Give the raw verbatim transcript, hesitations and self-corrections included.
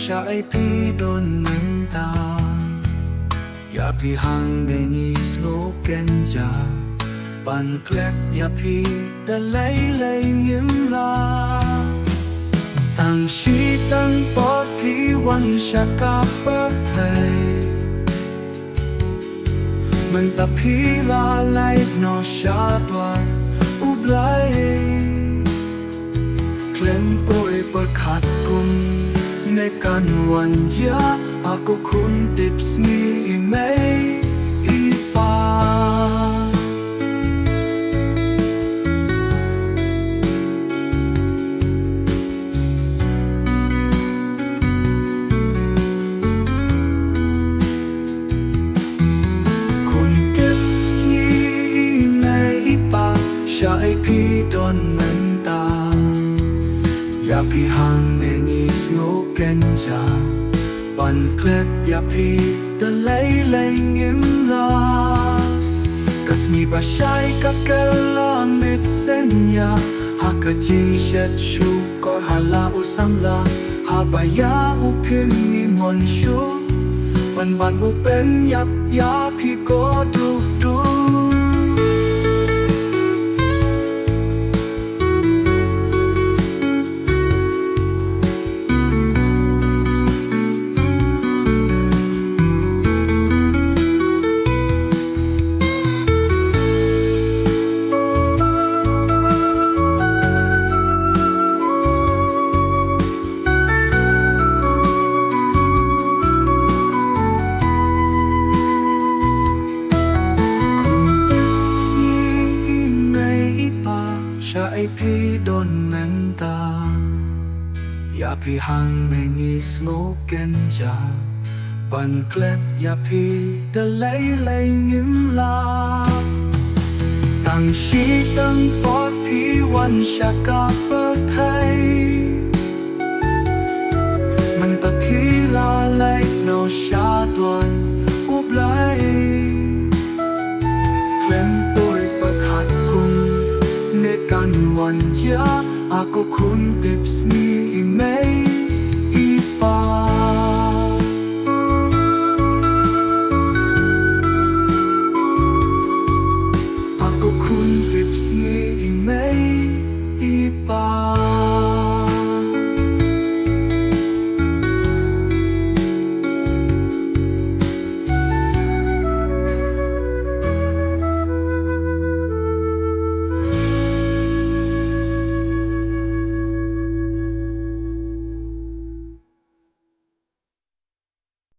Shaei phi don mynta? Ïa phi hangne ngi sngewkynja ban klet ïa phi da lei lei ngim lah. Tang shi tang por phi wan sha ka pyrthei, mynta phi la leit noh sha dwar U Blei. Khlem poi pyrkhat kumne kan wan jia ha u khun tipsngi i mei i pa. Khun tipsngi i mei i pa, shaei phi don mynta? Ïa phi hangne ngi sngewkynja ban klet ïa phi da lei lei ngim lah. Ka sngi ba shai ka kylla mynsngi ha ka jingshet shukor ha la u samla, haba ïa u phim ngi mon shuh. Pynban u pynïap ïa phi ko duh duh. Khun tipsngi i mei i pa, shaei phi don mynta? Ïa phi hangne ngi sngewkynja ban klet ïa phi da lei lei ngim lah. Tang shi tang por phi wan sha ka pyrthei, mynta phi la leit noh sha dwar U Blei. Khlem poi pyrkhat kumne kan wan jia ha u khun tipsngi